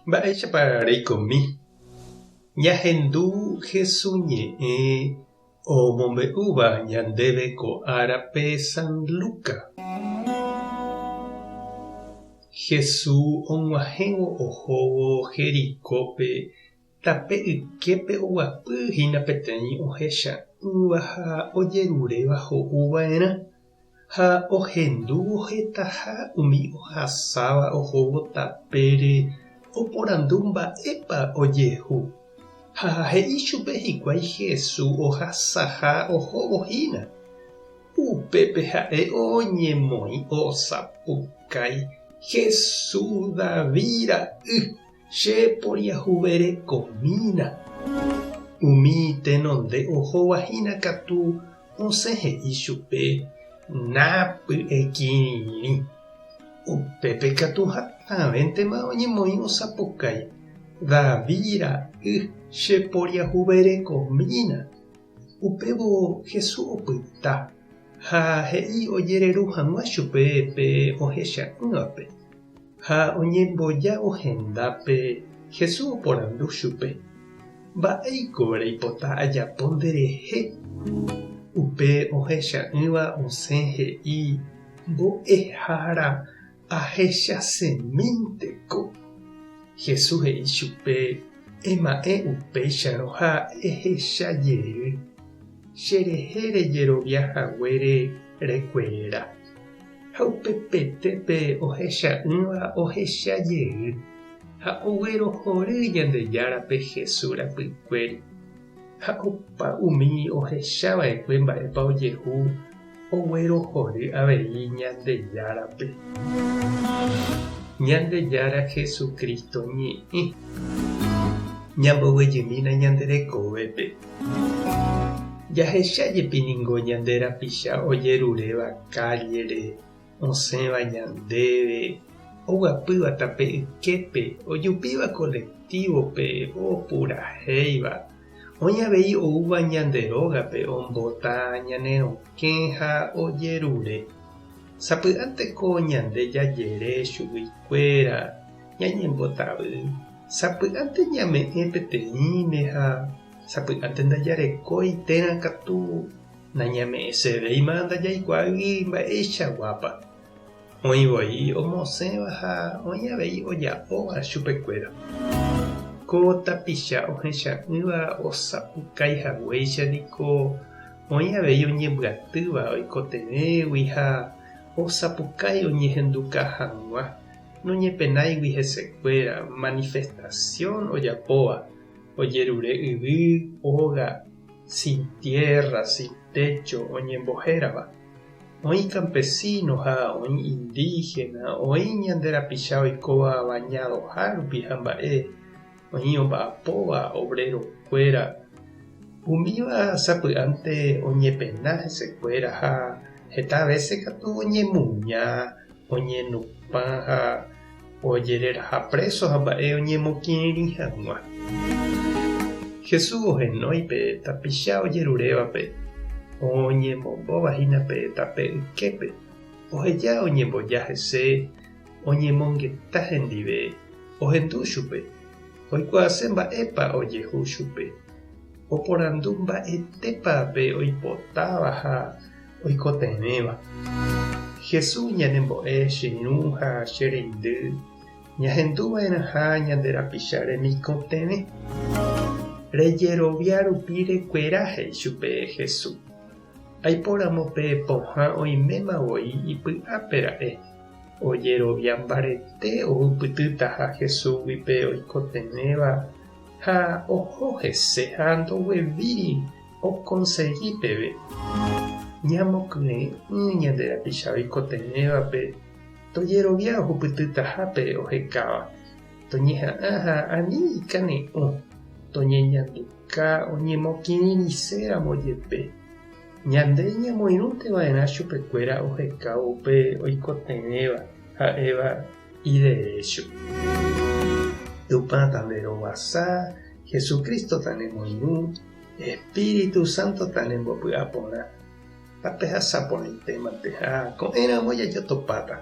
Mba'éichapa reikomi? Ñahendu Hesu ñe'ẽ omombe'úva ñandéve ko árape San Luca. Hesu og̃uahẽvo ohóvo Jericópe tape yképe oguapy hína peteĩ ohecha'ỹva ha ojeruréva ho'u va'erã. Ha ohendúvo hetaha umi ohasáva ohóvo tapére oporandu mba'épa ojehu. Ha he'i chupe hikuái Jesús ohasaha ohóvo hína. Upépe ha'e oñemoĩ osapukái, Jesús David ra'y, che poriahuverekomína! Umi tenonde ohóva hína katu Osẽ he'i chupe, Napy'ekirirĩ. Upépe katu hatãvéntema oñemoĩ osapukái, David ra'y, che poriahuverekomína. Upévo Jesús opyta, ha he'i ojereru hag̃ua chupe pe ohecha'ỹvape. Ha oñembojávo hendápe, Jesús oporandu chupe, Mba'éiko reipota ajapo nderehe? Upe ohecha'ỹva osẽ he'i, Mbo'ehára, ahechasemínteko. Jesús he'i chupe, Ema'ẽ upéicharõ ha ehecha jey, cherehe rejerovia haguére rekuera. Ha upepete pe ohecha'ỹva ohecha jey ha oguerohory Ñandejárape Jesús rapykuéri. Ha opa umi ohecha va'ekue mba'épa ojehu oguerohory avei Ñandejárape. Ñandejára Jesucristo ñe'ẽ. Ñamboguejymína ñande rekovépe. Jahecha jepi ningo ñande rapicha ojeruréva kállere, osẽva ñandéve, oguapýva tape yképe, ojupíva kolektívope, opurahéiva. Oĩ avei oúva ñande rógape ombota ñane rokẽ ha ojerure. Sapy'ánteko ñande jajere chuguikuéra ñañembotavy, sapy'ánte ñame'ẽ peteĩme ha Sapy'ánte ndajarekói térã katu nañame'ẽsevéima ndajaikuaáigui mba'eichaguápa. Oĩ voi omosẽva ha oĩ avei oja'óva chupekuéra. Ko tapicha ohecha'ỹva osapukái haguéicha niko oĩ avei oñembyatýva oikotevẽgui ha osapukái oñehenduka hag̃ua, noñepenáigui hesekuéra manifestación ojapóva. Ojerure yvy, óga, sin tierra, sin techo oñembohérava. Oĩ campesino ha oĩ indígena, oĩ ñande rapicha oikóva bañadoha rupi ha mba'e, oĩ omba'apóva obrero-kuéra. Umíva sapy'ánte oñepena hesekuéra ha heta vése katu oñemuña, oñenupã ha ojereraha préso ha mba'e oñemokirĩrĩ hag̃ua. Jesús ohenói pe tapicha ojerurévape, oñemombóva hína pe tape yképe, oheja oñemboja hese, oñemongeta hendive, ohendu chupe, oikuaase mba'épa ojehu chupe, oporandu mba'etépa pe oipotáva ha oikotevẽva. Jesús ñanembo'e che irũ ha che reindy ñahendu va'erãha ñande rapicha remikotevẽ. Rejerovia rupi rekuera he'i chupe Jesús. Aipóramo pe pohã oiméma voi ipy'ápe ra'e, ojerovia mbarete ohupytýtaha Jesúsgui pe oikotevẽva ha oho hese ha ndoguevíri Okonsegi peve ñamokyre'ỹ ñande rapicha oikotevẽvape tojerovia ohupytytaha pe ohekáva, toñeha'ã ha ani ikane'õ, toñeñanduka oñemokirirĩséramo jepe. Ñande ñamoirũnte va'erã chupekuéra ohekávo upe oikotevẽva ha'éva iderécho. Tupã tanderovasa, Jesucristo tanemoirũ. Espíritu Santo tanembopy'a porã, tapehasa porãitémante ha ko'ẽramo jajotopáta.